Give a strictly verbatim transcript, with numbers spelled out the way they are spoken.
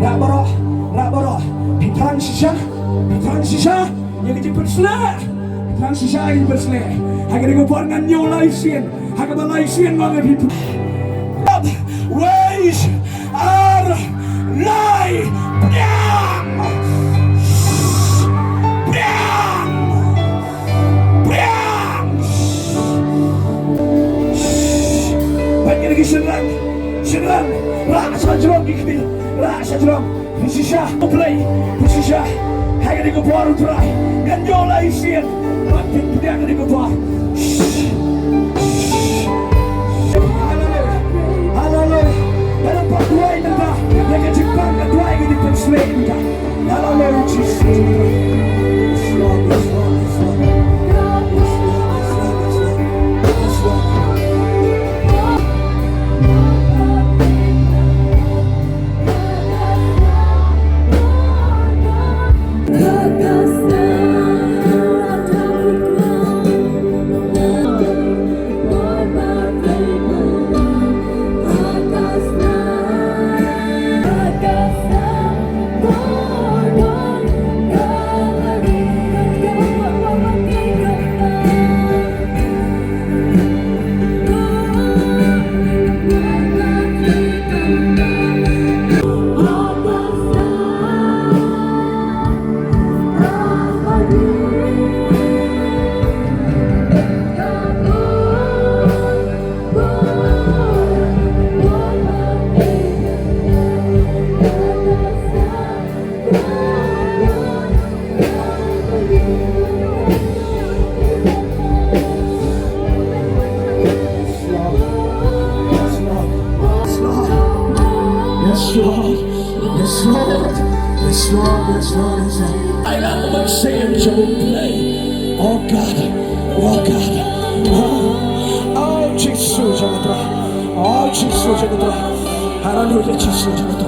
Rah baroh, rah baroh. Phi thrang shisha, phi thrang shisha. Ïa ka jingpynshlur. Phi thrang shisha ïa ka jingpynshlur. Ha kane ka por ngan ñiew lai sien. Ha kaba lai sien ma nga phi. Wei, ar, lai, pdiang. Pdiang. Pdiang. Bad kine ki shynrang, shynrang, rah sha jrong ki kti, rah sha jrong. Phi shisha, U Blei, phi shisha. Ha kane ka por U Trai, ngan ïoh lai sien. Bad phin pdiang ha kane ka por. Haleluya. Haleluya. Ka dei ka duwai mynta. Ïa ka jingpang ka duwai ka jingpynshlur mynta. Haleluya, Jesus. Yes, Lord, yes, Lord, yes, Lord. Yes, Lord, yes, Lord, yes, Lord. Yes, Lord. Yes, Lord. Yes, Lord. Yes, Lord. Yes, Lord. Yes, Lord. I love the same to play. Oh God. Oh God. Oh, oh, Jesus, oh God. Oh, Jesus, oh God. Hallelujah, Jesus, oh God.